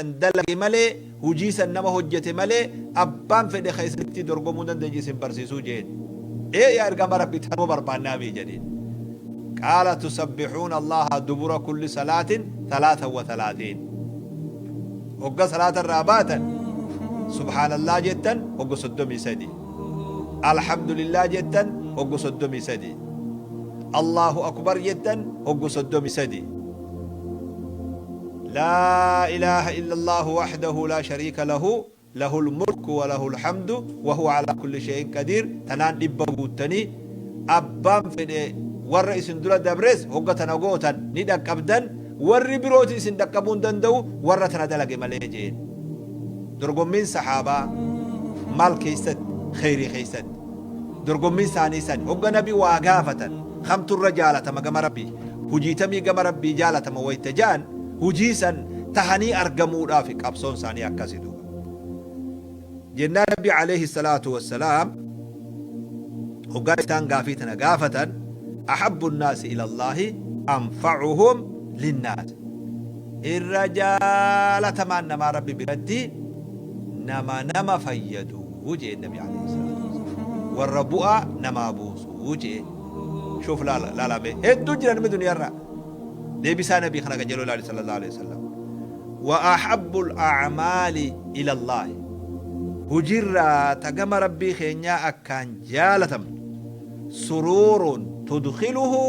san dalage malee, hujii san nama hojjate malee, abbaan fedhe ka isinitti dorgomuu hin dandeenye isin barsiisuu jeen. Ee yaa ergama Rabbii tanuma barbaannaamii jedhiin. Qaala tusabbihuuna Allaaha dubura kulli salaatin talaatan wa talaatiin. Hogga salaata irraa baatan subhaanallah jettan hogga 33. Alhamdulillah jettan hogga 33. Allahu akbar jettan hogga 33. Laa ilaaha illallaahu wahdahu laa shariika lahu lahul mulku wa lahul hamdu wa huwa alaa kulli shay'in qadiir tanaan 100 guuttanii abbaan fedhe warra isin dura dabres hogga tana gootan ni dhaqqabdan warri birooti isin dhaqqabuu hin danda'u warra tana dalage malee jeen. Dorgommiin sahaabaa maal keessatti? Kheyrii keessatti. Dorgommiin isaanii sani. Hogga nabi waa gaafatan kamtu irra jaalatama gama Rabbii? Hujii tamii gama Rabbii jaalatama wayta ja'an hujii san tahanii argamuudhaafi qabsoon isaanii akkasi duuba. Jennaan nabi aleyhi salaatu wassalaam hoggaa isaan gaafii tana gaafatan ahabbu nnaasi ila Allaahi anfa'uhum linnaas. Irra jaalatamaan namaa Rabbi biratti nama nama fayyadu jeen nabi aleyhi salaatu wassalaam. Warra bu'aa namaa buusu jeen. Shuuf laala laala mee hedduu jira namni duniyaarraa. Deebisaa nabii kana qajeeloo ilaali sallallahu aleyhi wasallam. Wa ahabbul a'maali ilallaahi. Hujirraa ta gama Rabbii keenyaa akkaan jaalatamtu suruurun tudkhiluhu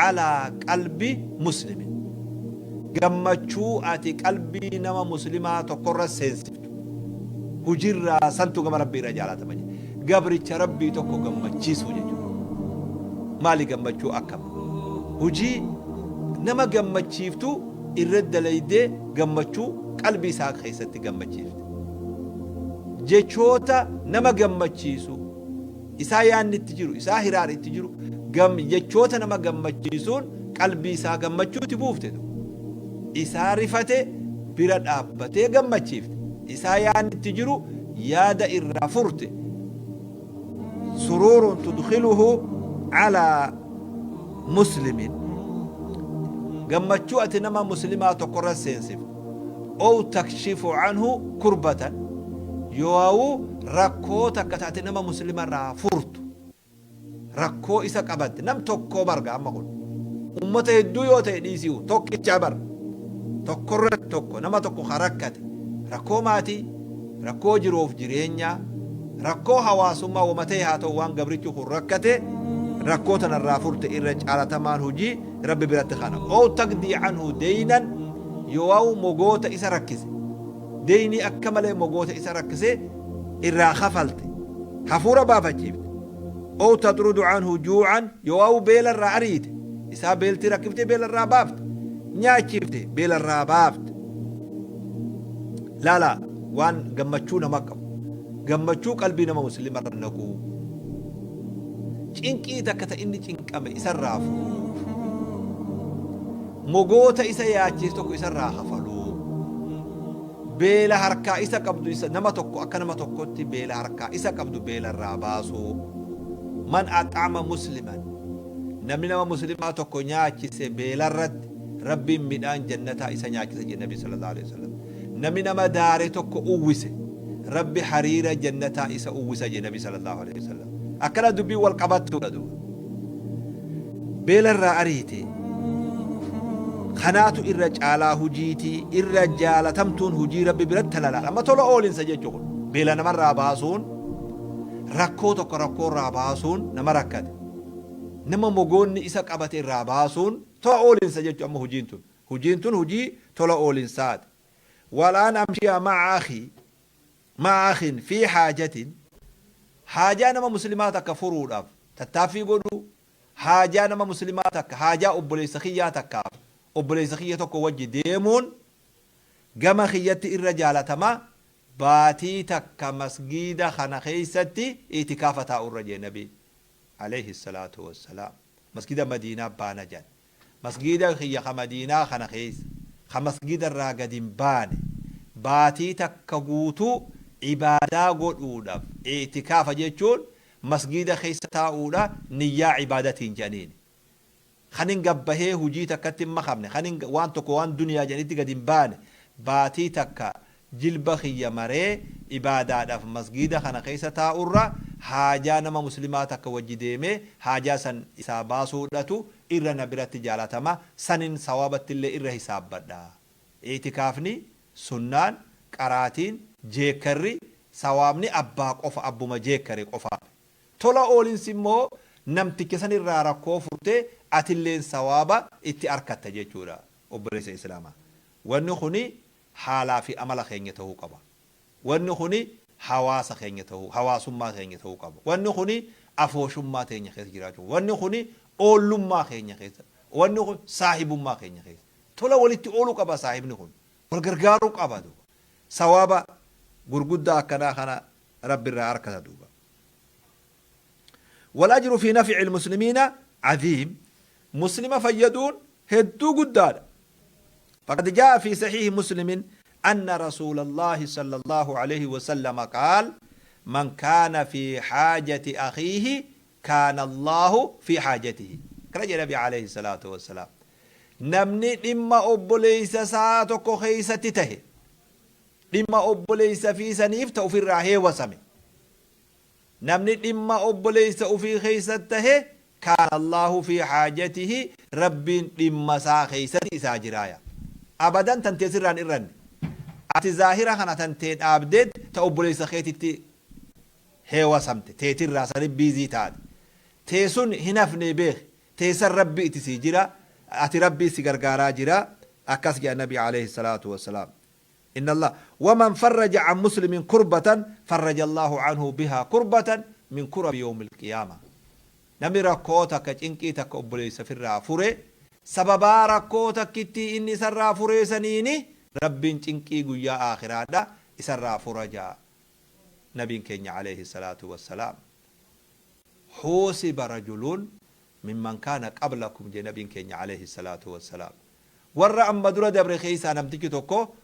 alaa qalbi muslimin. Gammachuu ati qalbii nama muslimaa tokkorra seensiftu. Hujirraa santu gama Rabbii irra jaalatama jedhe. Gabricha Rabbii tokko gammachiisuu jechuudha. Maali gammachuu akkam? Hujii nama gammachiiftu irra dalaydee gammachuu qalbii isaa keessatti gammachiifte. Jechoota nama gammachiisu isaa yaanni itti jiru, isaa hiraar itti jiru, gam, jechoota nama gammachiisuun qalbii isaa gammachuu itti buufte. Isaa rifate bira dhaabbatee gammachiifte. Isaa yaanni itti jiru yaada irraa furte. Suruurun tudkhiluhu alaa muslimin. Gammachuu ati nama muslimaa tokkorra seensifte. Ow takshifu anhu kurbatan. Yooawuu rakkoo takka ta ati nama muslimarraa furtu. Rakkoo isa qabatte. Nam tokkoo bar gaa amma kun. Ummata hedduu yoo ta'e dhiisiihu tokkichaa bar. Tokkorratti tokko nama tokko ka rakkate. Rakkoo maatii, rakkoo jiruuf jireenyaa, rakkoo hawaasummaa wama ta'e haa ta'u waan gabrichi kun rakkate rakkoo tana irraa furte irra caalatamaan hujii Rabbi biratti kana. Ow taqdii anhu deynan yooawuu mogoota isa rakkise. Deynii akka malee mogoota isa rakkise irraa kafalte. Hafuura baafachiifte. Ow taxrudu anhu juu'an yooawuu beela irraa ariite. Isaa beelti rakkifte beela irraa baafte. Nyaachifte beela irraa baafte. Laala waan gammachuu nama qabu. Gammachuu qalbii nama muslima irra naquu. Cinqii takka ta inni cinqame isarraa furuu. Mogoota isa yaachisu tokko isarraa kafaluu. Beela harkaa isa qabdu isa nama tokko akka nama tokkotti beela harkaa isa qabdu beela irraa baasuu. Man ax'ama musliman namni nama muslimaa tokko nyaachise beelarratti Rabbiin midhaan jannataa isa nyaachisa jedhe Nabi sallallahu alaihi wasallam. Namni nama daare tokko uwwise Rabbi hariira jannataa isa uwwisa jedhe Nabi sallallahu alaihi wasallam. Akkana dubbiin wal qabattuudha duuba. Beela irraa ariite. Kanaatu irra caalaa hujiitii irra jaalatamtuun hujii Rabbi biratti tana laala. Amma tola oolinsa jechuu kun beela namarraa baasuun rakkoo tokko rakkoo irraa baasuun nama rakkate. Nama mogoonni isa qabate irraa baasuun tola oolinsa jechu amma hujiin tun. Hujiin tun hujii tola oolinsaati. Walaan amshiya ma'a akhii ma'a akhin fii haajatin haajaa nama muslimaa takka furuudhaaf tattaaffii godhuu, haajaa nama muslimaa takka haajaa obboleessa kiyyaa takkaaf obboleessa kiyya tokko wajji deemuun gama kiyyatti irra jaalatama baatii takka masgiida kana keessatti i'tikaafa taa'urra jee nabiin aleyhi salaatu wassalaam. Masgida Madiinaa baana jedhan. Masgiida kiyya ka Madiinaa kana keessa, ka masgida irraa gad hin baane, baatii takka guutuu ibaadaa godhuudhaaf, i'tikaafa jechuun masgiida keessa taa'uudha niyyaa ibaadatiin jedhaniini. Kanin gad bahee hujii takkatti hin makamne, kanin waan tokko waan duniyaa jedhanitti gad hin baane, Baatii takka jilba kiyya maree ibaadaadhaaf masgiida kana keessa taa'urra haajaa nama muslimaa takka wajji deemee haajaa san isaa baasuudhatu irra na biratti jaalatama, sanin sawaabattillee irra hisaabbadha. I'tikaafni, sunnaan, qaraatiin, jeekkarri, sawaabni abbaa qofa abbuma jeekkare qofaafi. Tola oolinsi immoo namticha sanirraa rakkoo furtee atilleen sawaaba itti arkatta jechuudha obboleessa islaamaa. Wanni kuni haalaa fi amala keenya tahuu qaba. Wanni kuni hawaasa keenya tahuu, hawaasummaa keenya tahuu qaba. Wanni kuni afooshummaa teenya keessa jiraachuu qaba. Wanni kuni oollummaa keenya keessa, wanni kun saahibummaa keenya keessa. Tola walitti ooluu qaba saahibni kun. Wal gargaaruu qaba duuba. Sawaaba gurguddaa akkanaa kana Rabbi irraa arkata duuba. Wal ajru fi naf'il muslimiina aziim. Muslima fayyaduun hedduu guddaadha. Faqad jaa'a fi sahihi Muslimin anna Rasuulallahi sallallahu alayhi wa sallama qaal man kaana fi haajati akhiihi kaana Allaahu fi haajatihi. Akkana jedhe Nabi alayhi salaatu wassalaam. Namni dhimma obboleessa isaa tokko keessatti tahe dhimma obboleessa fii saniif ta ufirraa heewasame. Namni dhimma obboleessa ufii keessatti tahe kaana Allaahu fi haajatihi Rabbiin dhimma isaa keessatti isaa jiraaya. Abadan tantee sirraa hin irranne. Ati zaahira kana tantee dhaabdeet ta obboleessa keetitti heewasamte teetirraa sani biizii taate. Tee sun hin hafnee beeki. Tee san Rabbi itti sii jira. Ati Rabbii si gargaaraa jira. Akkas jedha Nabi alayhi salaatu wassalaam. Inna Allah waman farraja an muslimin kurbatan farraja Allahu anhu bihaa kurbatan min kurabi yawmil qiyaama. Namni rakkoo takka cinqii takka obboleessa firraa fure sababaa rakkoo takkittii inni isarraa furee saniini Rabbiin cinqii guyyaa aakhiraadha isarraa fura ja'a Nabiin keenya alayhi salaatu wassalaam. Huusiba rajulun mimman kaana qablakum jedhe Nabiin keenya alayhi salaatu wassalaam. Warra amma dura dabre keessaa namtichi tokko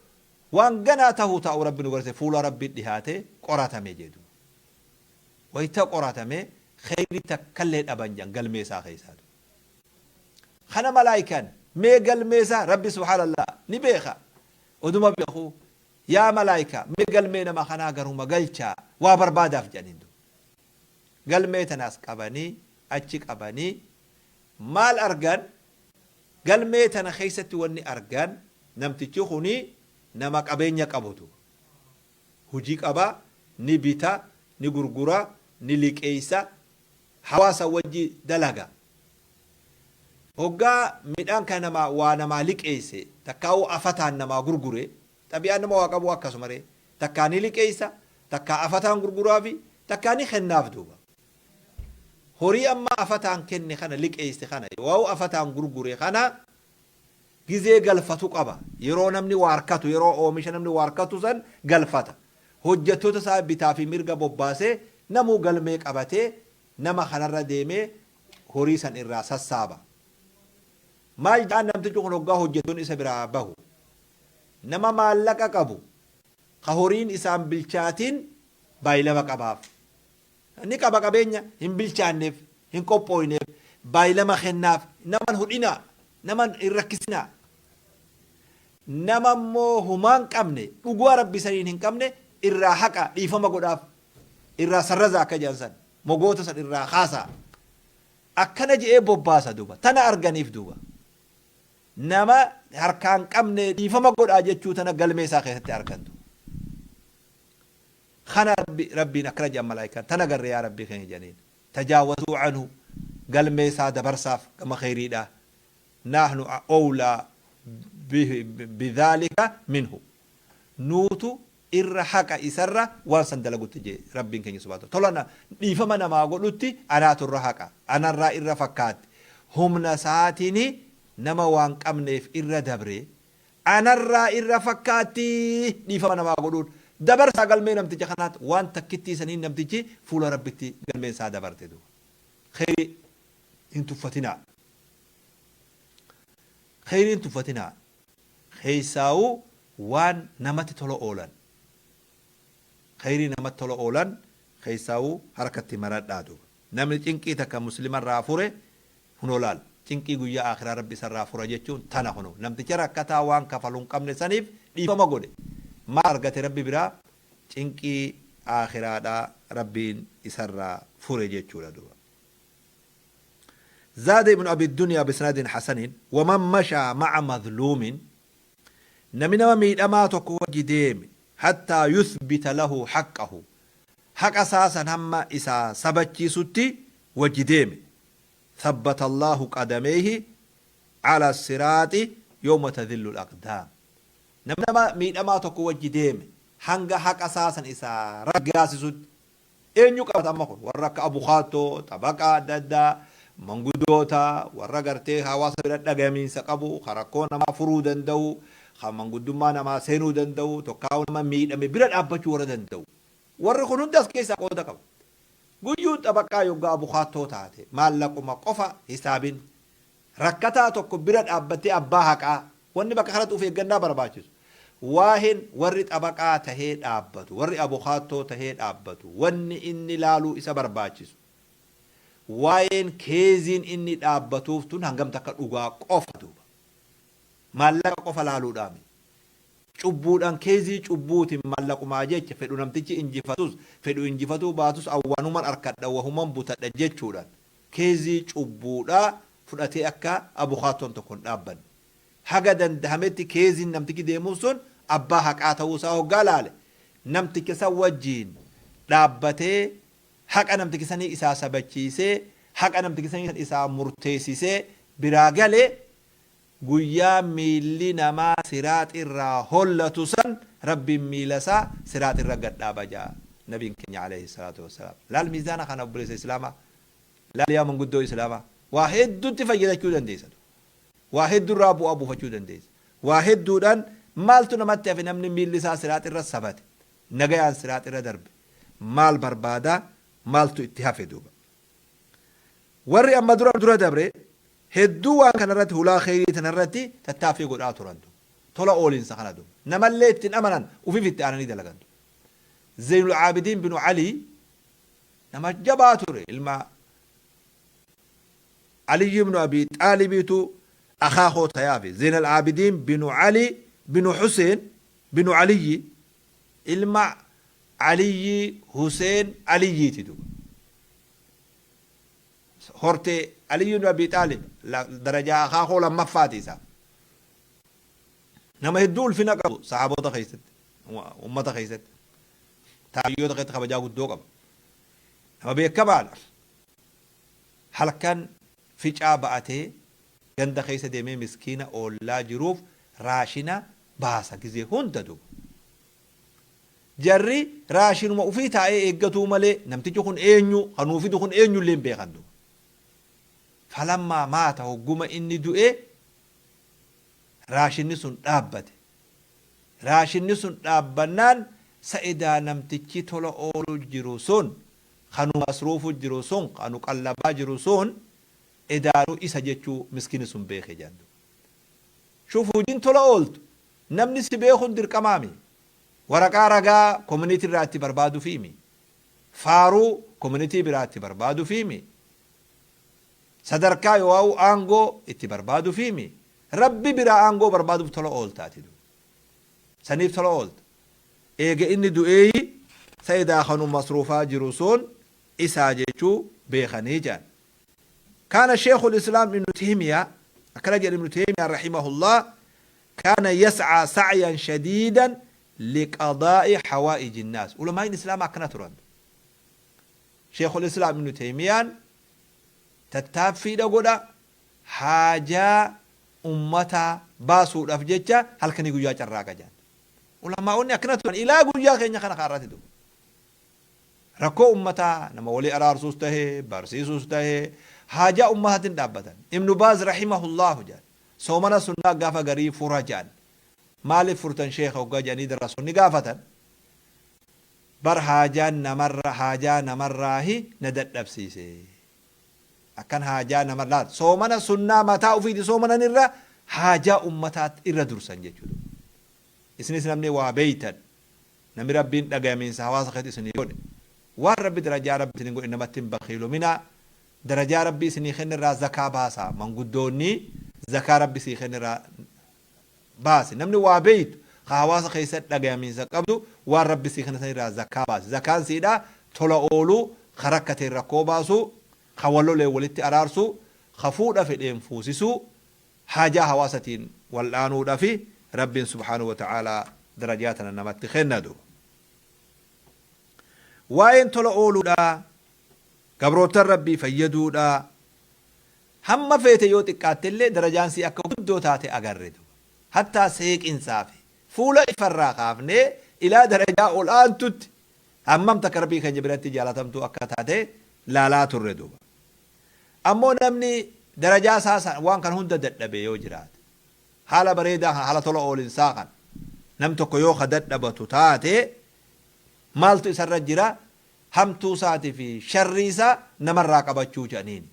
waan ganaa tahuu taa'u Rabbi nu garsiise fuula Rabbii dhihaatee qoratame jedhe duuba. Wayta qoratame kheyrii takkallee dhaban jedhan galmee isaa keessaa duuba. Kana malaaykaan mee galmee isaa Rabbi subhaanallah ni beeka. Oduma beekuu yaa malaaykaa mee galmee nama kanaa garuma galchaa waa barbaadaaf jedhaniin duuba. Galmee tana as qabanii achi qabanii maal argan Galmee tana keessatti wanni argan namtichi kuni nama qabeenya qabutu. Hujii qaba, ni bita, ni gurgura, ni liqeeysa, hawaasa wajji dalaga. Hoggaa midhaan kana namaa waa namaa liqeeyse takkaa'uu afataan namaa gurgure, xabi'aan nama waa qabuu akkasuma ree, takkaa ni liqeeysa, takkaa afataan gurguraafi, takkaa ni kennaaf duuba. Horii amma afataan kenne kana liqeesse kana yoow afataan gurgure kana gizee galfatu qaba. Yeroo namni waa harkatu yeroo oomisha namni waa harkatu san galfata. Hojjettoota isaa bitaa fi mirga bobbaasee namuu galmee qabatee nama kanarra deemee horii san irraa sassaaba. Maal ja'an namtichi kun hoggaa hojjettoonni isa biraa bahu. Nama maallaqa qabu ka horiin isaan bilchaatin baay'ilama qabaaf. Ni qaba qabeenya hin bilchaanneef, hin qophooyneef, baaylama kennaaf, nama hin hudhinaa, nama hin rakkisinaa. Nama immoo humaa hin qabne, dhugaa Rabbi saniin hin qabne irraa haqaa, dhiifama godhaaf, irraa sarrazaa akka jedhan san, mogoota san irraa kaasaa. Akkana je'ee bobbaasa duuba. Tana arganiif duuba. Nama harkaa hin qabne dhiifama godhaa jechuu tana galmee isaa keessatti argan duuba. Kana Rabbi Rabbiin akkana jedhan malaaykaan tana garre yaa Rabbii keenya jedhaniin tajaawazuu anhu galmee isaa dabarsaaf gama kheyriidhaa naahnu owlaa bidhaalika minhu nuutu irra haqa isarra waan san dalagutti jee Rabbiin keenya subhaanahu tola na dhiifama namaa godhutti anaatu irra haqa anarraa irra fakkaatti humna isaatini nama waan qabneef irra dabre Anarraa irra fakkaatti dhiifama namaa godhuun. Dabarsaa galmee namticha kanaatti waan takkittii saniin namtichi fuula Rabbitti galmeen isaa dabarte duuba. Kheyrii hin tuffatinaa. Kheyrii hin tuffatinaa. Keessaawuu waan namatti tola oolan. Kheyrii namatti tola oolan keessaawuu harkatti maradhaa duuba. Namni cinqii takka muslimarraa fure Kunoo laal, cinqii guyyaa aakhiraa Rabbi isarraa fura jechuun tana kunoo. Namticha rakkataa waan kafalu hin qabne saniif Dhiifama godhe. Maal argate Rabbi biraa? Cinqii aakhiraadhaa Rabbiin isarraa fure jechuudha duuba. Zaada ibnu Abi Dunyaa bisnadin hasanin waman mashaa ma'a madluumin Nami nama miidhamaa tokko wajji deeme hattaa yuthbita lahu haqqahu haqa isaa san hamma isaa sabachiisutti wajji deeme thabbata Allaahu qadameyhi ala siraaxi yawma tadhillu al-aqdaam Namni nama miidhamaa tokko wajji deeme hanga haqa isaa san isaa raggaasisutti Eenyu qabata amma kun? Warra akka abukaattoo, xabaqaa adda addaa, manguddoota, warra gartee hawaasa bira dhagayamiinsa qabu, ka rakkoo namaa furuu danda'u, ka manguddummaa namaa seenuu danda'u, tokkaa'uu nama miidhame bira dhaabbachuu warra danda'u. Warri kun hundi as keessaa qooda qaba. Guyyuu xabaqaa yoggaa abukaattoo taate maallaquma qofa hisaabin. Rakkataa tokko bira dhaabbattee abbaa haqaa wanni bakka kanatti uf eeggannaa barbaachisu waaheen warri xabaqaa tahee dhaabbatu warri abokaattoo tahee dhaabbatu wanni inni laaluu isa barbaachisu waayeen keeziin inni dhaabbatuuf tun hangam takka dhugaa qofa duuba maallaqa qofa laaluudhaa miti cubbuudhaan keezii cubbuutiin maallaqumaa jecha fedhu namtichi injifatus fedhu injifatuu baatus an waanuman arkadha wahuman butadha jechuudhaan keezii cubbuudhaa fudhatee akka abukaattoon tokko hin dhaabbanne. Haga dandahametti keeziin namtichi deemuuf sun abbaa haqaa ta'uu isaa hoggaa laale, namticha san wajjiin dhaabbatee haqa namticha sanii isaa sabachiisee, haqa namticha sanii san isaa murteessisee biraa gale, guyyaa miilli namaa siraax irraa hollatu san Rabbiin miila isaa siraax irra gad dhaaba ja'a Nabiin keenya aleyhi salaatu wassalaam. Laal miizaana kana obboleessa Islaamaa. Laal yaa manguddoo Islaamaa. Waa hedduutti fayyadachuu dandeessa. Waa heddurraa bu'aa buufachuu dandeessa. Waa hedduudhaan maaltu namatti hafe namni miilli isaa siraax irra sabate nagayaan siraax irra darbe maal barbaada maaltu itti hafe duuba. Warri amma dura dura dabre hedduu waan kana irratti hulaa kheyrii tana irratti tattaaffii godhaa turan duuba. Tola oolinsa kana duuba. Namallee itti hin amanan ufiif itti aananii dalagan duuba. Zeynul Aabidiin binu Alii nama jabaa ture ilma Aliyyi ibnu Abii Xaalibiitu akaakoo tayaafi. Zeynal Aabidiin binu Alii binu Huseen binu Aliyyi ilma Aliyyi Huseen Aliyyiiti duuba. Hortee Aliyyi ibn Abi Xaalib darajaa akaakoo lammaffaati isaaf. Nama hedduu ulfina qabu sahaabota keessatti, ummata keessatti, taabiyyoota keessatti kabajaa guddoo qaba. Nama beekamaadha. Halkan ficaa ba'atee ganda keessa deemee miskiina oollaa jiruuf raashina baasa gizee hunda duuba. Jarri raashinuma ufii taa'ee eeggatuu malee namtichi kun eenyu, ka nuu fidu kun eenyullee hin beekan duuba. Falammaa maata hogguma inni du'e raashinni sun dhaabbate. Raashinni sun dhaabbannaan sa edaa namtichi tola oolu jiru sun, ka nu masruufu jiru sun, ka nu qallabaa jiru sun edaanuu isa jechuu miskiinni sun beeke jedhan duuba. Shuuf hujiin tola ooltu Namni si beekuun dirqamaa mi. Waraqaa ragaa community irraa itti barbaadufii mi. Faaruu community biraa itti barbaadufii mi. Sadarkaa yooauu aangoo itti barbaadufii mi. Rabbi biraa aangoo barbaaduuf tola oolta ati duuba. Saniif tola oolta. Eega inni du'eeyi sa edaa ka nu masruufaa jiru sun isaa jechuu beekanii jedhan. Kaana sheekhul islaam ibnu teeymiyaa akkana jedhe ibnu teeymiyaa rahimahullah Kaana yas'aa sa'yan shadiidan liqadaa'i hawaa'iji nnaas. Ulamaa'iin Islaamaa akkana turan. Sheekhul Islaam Ibnu Teeymiyaan tattaaffiidha godha haajaa ummataa baasuudhaaf jecha halkanii guyyaa carraaqa jedhan. Ulamaa'onni akkana turan ilaa guyyaa keenya kana kaarratti duuba. Rakkoo ummataa nama walii araarsuus tahe barsiisuus tahe haajaa ummataatiin dhaabbatan. Ibnu Baaz rahimahullaahu jedhan. Soomana sunnaa gaafa garii fura ja'an. Maaliif furtan sheekha hoggaa ja'anii darasoonni gaafatan, bar haajaan namarra haajaa namarraahi na dadhabsiise. Akkan haajaa nama laal soomana sunnaa mataa ufiiti soomanan irra haajaa ummataat irra dursan jechuu duuba. Isinis namni waa beeytan, namni Rabbiin dhagayamiinsa hawaasa keessatti isinii godhe, waan Rabbi darajaa Rabbi isinii godhe namatti hin bakhiilominaa, Darajaa Rabbi isinii kenne irraa zakaa baasaa. Manguddoonni zakaa Rabbi sii kenne irraa baasi. Namni waa beeytu Ka hawaasa keessatti dhagayamiinsa qabdu, waan Rabbi sii kenne san irraa zakaa baasi. Zakaan siidha tola ooluu, ka rakkateen rakkoo baasuu, ka wal loleen walitti araarsuu, ka fuudha fedheen fuusisuu, haajaa hawaasatiin wal'aanuudhafi Rabbiin subhaanahu wa ta'aalaa darajaa tana namatti kenna duuba. Waa'een tola ooluudhaa, gabroottan Rabbii fayyaduudhaa, hamma feete yoo xiqqaattellee darajaan sii akka guddoo taate agarre duuba. Hattaa seeqinsaa fi fuula ifarraa kaafnee ilaa darajaa ol aantutti hammam takka Rabbii keenya biratti jaalatamtuu akka taate laalaa turre duuba. Ammoo namni darajaa isaa san waan kana hunda dadhabe yoo jiraate, haala bareedaa kana, haala tola oolinsaa kana nam tokko yoo ka dadhabatu taate, maaltu isarra jira? Hamtuu isaatii fi sharrii isaa namarraa qabachuu jedhaniini.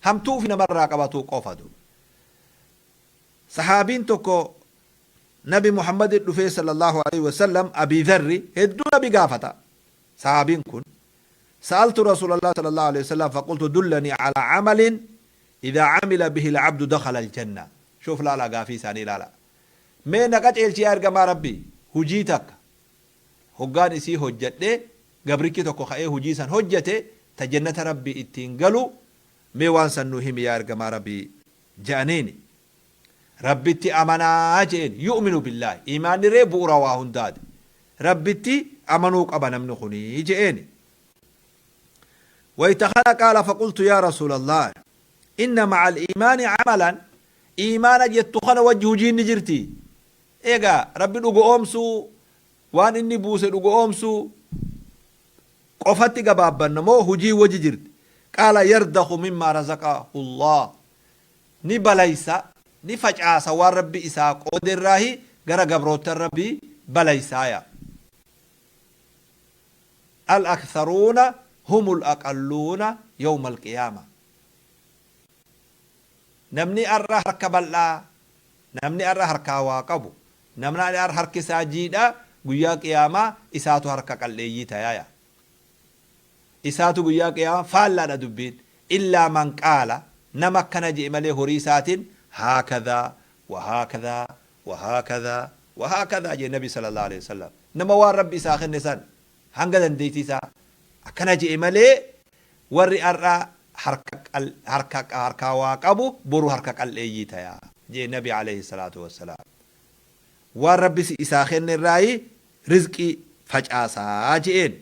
Hamtuu ufii namarraa qabatuu qofa duuba. Sahaabiin tokko Nabi Muhammadit dhufee sallallaahu aleyhi wa sallam, Abii Dharri, hedduu Nabi gaafata. Sahaabiin kun, Sa'altu Rasuulallaah sallallaahu aleyhi wa sallam faqultu dullanii alaa amalin idhaa amila bihil abdu dakhala aljanna. Shuuf laalaa gaafii isaanii ilaalaa. Mee na qaceelchi yaa ergamaa Rabbii, hujii takka hoggaan isii hojjadhe, gabrichi tokko ka'ee hujii san hojjate ta jannata Rabbii ittiin galu, mee waan san nuu himi yaa ergamaa Rabbii je'aniini. Rabbitti amanaa je'een. Yu'minu billaahi. Iimaanni ree bu'ura waa hundaati. Rabbitti amanuu qaba namni kuni je'eeni. Wayta kana qaala faqultu yaa Rasuulallaah inna ma'al iimaani amalan, iimaana jettu kana wajji hujiin ni jirti. Egaa Rabbi dhugo'oomsuu, waan inni buuse dhugo'oomsuu qofatti gabaabbanna moo hujiin wajji jirti? Qaala yardakhu mimmaa razaqahullaah, ni balaysa, ni facaasa waan Rabbi isaa qoode irraahi gara gabroottan Rabbii balaysaaya. Al aktharuuna humul aqalluuna yawmal qiyaama. Namni ar'a harka bal'aa, namni ar'a harkaa waa qabu, namni ar'a harki isaa jiidhaa guyyaa qiyaamaa isaatu harka qal'eeyyii tayaaya. Isaatu guyyaa qiyaamaa faallaadha dubbiin. Illaa man qaala, nama akkana je'e malee horii isaatiin haakadhaa wa haakadhaa wa haakadhaa wa haakadhaa je'e Nabi sallallaahu aleyhi wa sallam. Nama waan Rabbi isaa kenne san hanga dandeeytii isaa akkana je'e malee warri ar'a harka harka harkaa waa qabu boru harka qal'eeyyii taya je'e Nabi aleyhi salaatu wa salaam. Waan Rabbi isaa kenne irraayi rizqii facaasaa je'een.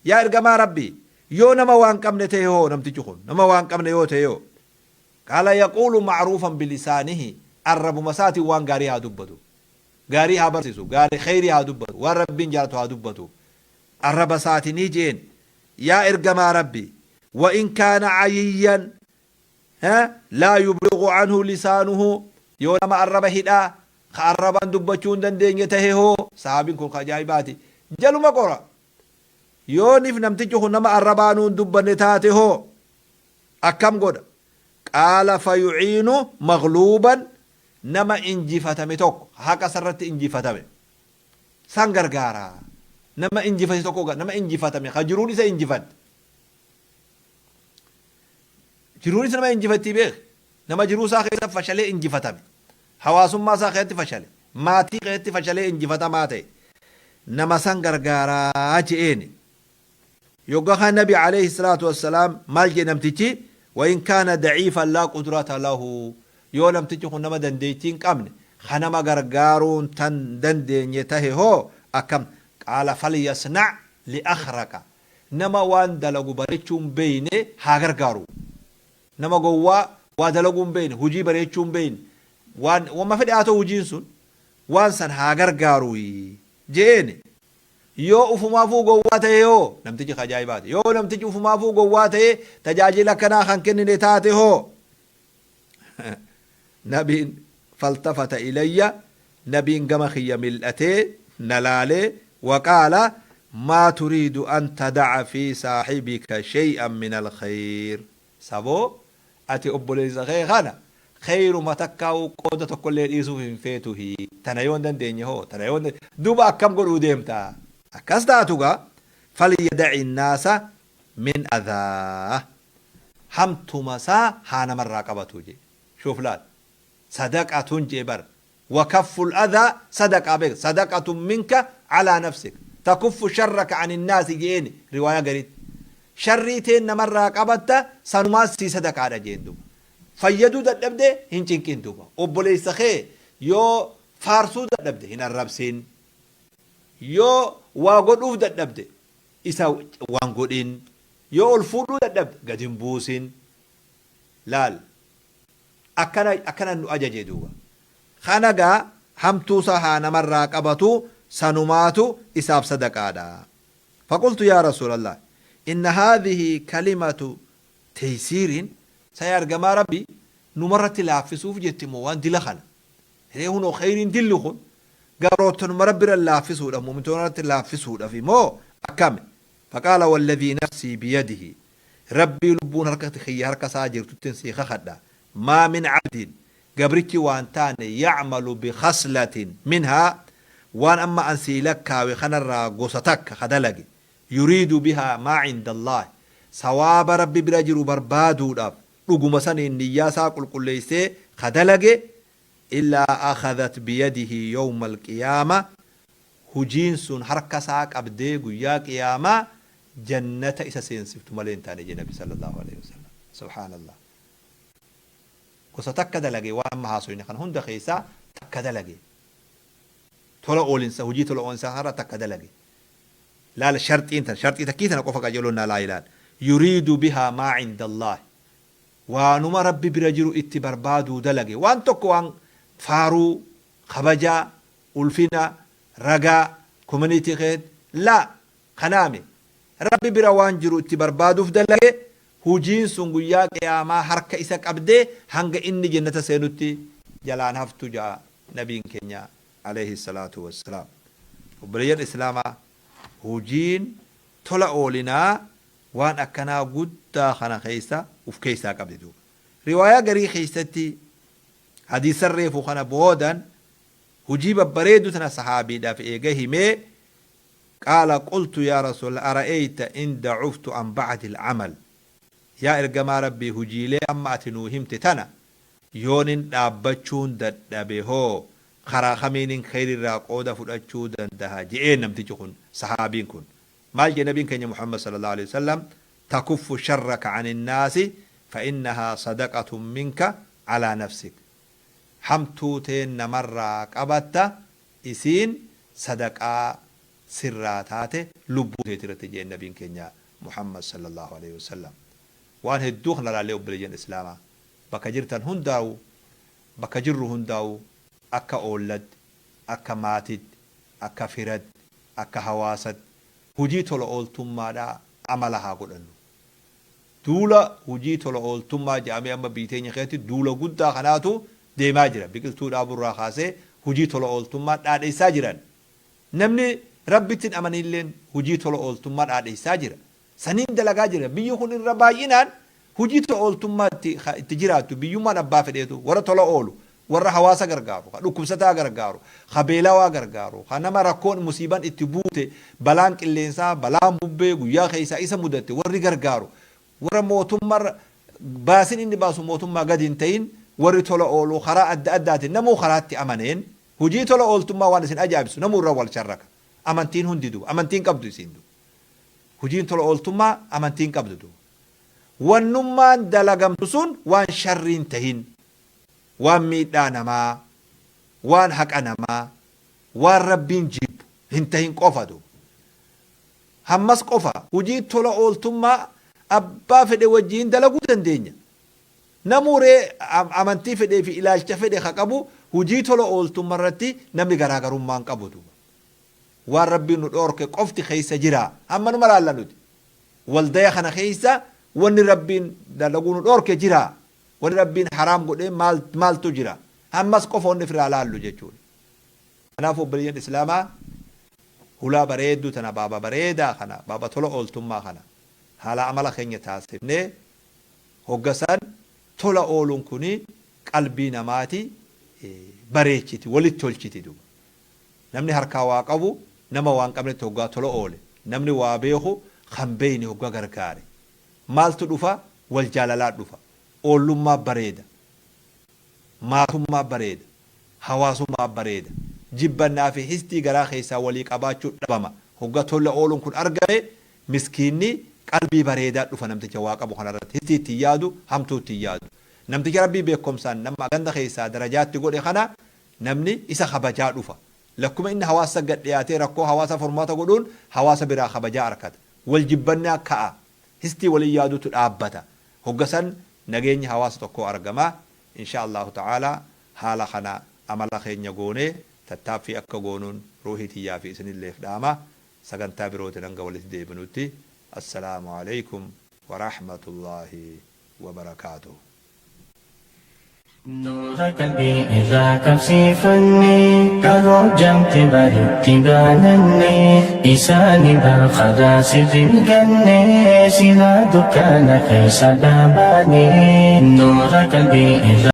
Yaa Ergamaa Rabbii! Yoo nama waa hin qabne ta'e hoo namtichi kun nama waa hin qabne yoo ta'e hoo? Qaala yaquulu ma'ruufan bilisaanihi, arrabuma isaatiin waan gaarii haa dubbatu. Gaarii haa barsiisu, gaarii kheyrii haa dubbatu, waan Rabbiin jaalatu haa dubbatu. Arraba isaatinii je'een. Yaa Ergamaa Rabbii! Wa in kaana cayiyyan laa yublighu anhu lisaanuhu, yoo nama arraba hidhaa ka arrabaan dubbachuu hin dandeenye tahe hoo? Sahaabiin kun ka ajaa'ibaati. Jaluma qora. Yoonif namtichi kun nama arrabaanuu hin dubbanne taate hoo akkam godha? Qaala fayu'iinu maghluuban, nama injifatame tokko, ka haqa isarratti injifatame san gargaara. Nama injifate tokko, nama injifatame ka jiruun isa injifatte. Jiruunis nama injifattii beeki. Nama jiruu isaa keessa fashalee injifatame. Hawaasummaa isaa keessatti fashale. Maatii keessatti fashalee injifatamaa ta'e. Nama san gargaaraa je'eeni. Yogga kana Nabi alayhi salaatu wassalaam maal jedhe namtichi? Wa in kaana da'iifan laa qudrata lahu. Yoo namtichi kun nama dandeettii hin qabne, ka nama gargaaruun tan dandeenye tahe hoo akkam? Qaala falyasna' li akhraqa. Nama waan dalagu bareechuu hin beeyne haa gargaaru. Nama gowwaa waa dalaguu hin beeyne, hujii bareechuu hin beeyne, waan wamma fedhe haa ta'u hujiin sun, waan san haa gargaaruuyi je'eeni. Yoo ufumaafuu gowwaa tahe hoo? Namtichi ka ajaa'ibaati. Yoo namtichi ufumaafuu gowwaa tahee tajaajila akkanaa kan kennine taate hoo? Nabiin faltafata ilayya, Nabiin gama kiyya mil'atee na laalee, waqaala maa turiidu an tada'a fi saaxibika shay'an min alkhayr, saboo ati obboleessa kee kana kheeyruma takkaawuu qooda tokkollee dhiisuuf hin feetuhi, tana yoo hin dandeenye hoo, tana yoo hin duuba akkam godhuu deemta? Akkas taatu gaa falyada'i nnaasa min adhaa, hamtuma isaa haa namarraa qabatu jee. Shuuf laal. Sadaqatun jee bar. Wa kafful adhaa sadaqaa beeka sadaqatun minka alaa nafsik takuffu sharraka anin naasi je'eeni riwaayaa gariitti. Sharrii teen namarraa qabatta sanumaan sii sadaqaadha jeen duuba. Fayyaduu dadhabde hin cinqin duuba. Obboleessa kee yoo faarsuu dadhabde hin arrabsin. Yoo waa godhuuf dadhabde isa waan godhin. Yoo ol fuudhuu dadhabde gad hin buusin. Laal akkana akkana nu ajaje duuba. Kana gaa hamtuu isaa haa namarraa qabatu sanumaatu isaaf sadaqaadha. Faqultu yaa Rasuulallah inna haadhihi kalimatu teysiirin sa yaa ergamaa Rabbii numarratti laaffisuuf jetti moo waan dila kana? Ree hunoo kheyriin dilli kun gabroottanuma Rabbirra laaffisuudhaaf mu'mintoonarratti laaffisuudhafi moo akkami? Faqaala walladhii nafsii biyadihi Rabbii lubbuun harka kiyya harka isaa jirtuttin sii kakadha maa min abdin gabrichi waan taane ya'malu bikhaslatin minhaa waan amma an sii lakkaawe kanarraa gosa takka ka dalage yuriidu bihaa maa cindallaahi sawaaba Rabbi bira jiru barbaaduudhaaf dhuguma saniin niyyaa isaa qulqulleessee ka dalage illaa akhadhat biyadihi yawma alqiyaama hujiin sun harka isaa qabdee guyyaa qiyaamaa jannata isa seensiftu malee hin taane jee nabi sallallahu aleyhi wasallam subhaanallah gosa takka dalage waan amma haasoyne kana hunda keessaa takka dalage tola oolinsa hujii tola oolinsa kanarraa takka dalage laal sharxiin tan sharxii takkii tana qofa qajeeloon naa laa ilaal yuriidu bihaa maa cinda allahi waanuma rabbi bira jiru itti barbaaduu dalage waan tokko waan faaruu kabajaa ulfina ragaa community keet laa kanaami rabbi bira waan jiru itti barbaaduuf dalage hujiin sun guyyaa qiyaamaa harka isa qabdee hanga inni jennata seenutti jalaan haftu ja'a nabiin keenya aleyhi salaatu wassalaam. Obboleeyyan Islaamaa hujiin tola oolinaa waan akkanaa guddaa kana keessa uf keessaa qabdi duuba. Riwaayaa garii keessatti hadiisan reefu kana boodan hujii babbareedu tana sahaabiidhaaf eega himee qaala qultu yaa rasuulallah ara'eyta in da'uftu an ba'di al-amal yaa ergamaa Rabbii hujiilee amma ati nuu himte tana yoonin dhaabbachuun dadhabe hoo karaa kamiinin kheyrirraa qooda fudhachuu dandaha je'een namtichi kun sahaabiin kun maal je'e nabiin keenya Muhammad sallallahu aleyhi wasallam takuffu sharraka anin naasi fa innahaa sadaqatun minka alaa nafsik hamtuu teen namarraa qabatta isiin sadaqaa sirraa taate lubbuu teetirratti je'een nabiin keenya Muhammad sallallahu aleyhi wasallam waan hedduu kana laallee obboleeyyan islaamaa bakka jirtan hundaawu bakka jirru hundaawu akka oollatti, akka maatitti, akka firatti, akka hawaasatti hujii tola ooltummaadhaa amala haa godhannu. Duula hujii tola ooltummaa ja'amee amma biyyi teenya keessatti duula guddaa kanaatu deemaa jira. Biqiltuu dhaaburraa kaasee hujii tola ooltummaa dhaadheessaa jiran. Namni Rabbitti hin amanilleen hujii tola ooltummaa dhaadheessaa jira. Saniin dalagaa jira. Biyyi kun irra baay'inaan hujii tola ooltummaa itti ka itti jiraattu biyyummaan abbaa fedheetu warra tola oolu, warra hawaasa gargaaru, ka dhukkubsataa gargaaru, ka beelawaa gargaaru, ka nama rakkoon musiiban itti buute, balaan qilleensaa, balaan bubbee guyyaa keessaa isa mudatte warri gargaaru, warra mootummarra baasin inni baasu mootummaa gadi hin ta'in warri tola oolu karaa adda addaatiin namuu karaatti amaneen hujii tola ooltummaa waan isin ajaa'ibsu namuu irra wal sharraka. Amantiin hundi duuba. Amantiin qabdu isiin duuba. Hujiin tola ooltummaa amantii hin qabdu duuba. Wannummaan dalagamtu sun waan sharrii hin tahin, waan miidhaa namaa, waan haqa namaa, waan Rabbiin jibbu hin tahin qofa duuba. Hammas qofa hujii tola ooltummaa abbaa fedhe wajjiin dalaguu dandeenya. Namuu ree amantii fedhee fi ilaalcha fedhe ka qabu hujii tola ooltumma irratti namni garaagarummaa hin qabu duuba. Waan Rabbiin nu dhoorke qofti keessa jira. Hammanuma laalla nuti. Waldaya kana keessa wanni Rabbiin dalaguu nu dhoorke jira. Wanni Rabbiin haraam godhee maal maaltu jira. Hammas qofa wanni ifirraa laallu jechuudha. Kanaafuu obboleeyyan Islaamaa hulaa bareedduu tana baaba bareedaa kana baaba tola ooltummaa kana haala amala keenya taasifnee hogga san tola ooluun kuni qalbii namaati bareechiti walitti tolchiti duuba. Namni harkaa waa qabu nama waa hin qabnetti hoggaa tola oole, namni waa beeku kan beeyne hoggaa gargaare. Maaltu dhufa? Wal jaalalaa dhufa. Oollummaa bareeda. Maatummaa bareeda. Hawaasummaa bareeda. Jibbannaa fi histii garaa keessaa walii qabaachuu dhabama. Hogga tola ooluun kun argame, miskiinni qalbii bareedaa dhufa namticha waa qabu kanarratti. Histii ittiin yaadu, hamtuu ittiin yaadu. Namticha Rabbii beekomsaan nama ganda keessaa darajaatti godhe kana namni isa kabajaa dhufa. Lakkuma inni hawaasa gad dhiyaatee rakkoo hawaasa furmaata godhuun hawaasa biraa kabajaa argata. Wal jibbannaa ka'a. Histii walii yaadutu dhaabbata. Hogga san nageenyi hawaasa tokkoo argama. Insha Allahu ta'ala, haala kana amala keenya goonee tattaaffii akka goonuun ruuhii tiyyaa fi isinilleef dhaama. Sagantaa birootiin hanga walitti deebinutti, assalaamu alaikum wa rahmatullahi wa barakaatuh. Nuura qalbii irraa qabsiifanne, qaroo jamte baritti baananne, isaani bar karaa sirrii ganne, silaa dukkaana keessa dhaabaane. Nuura qalbii irraa.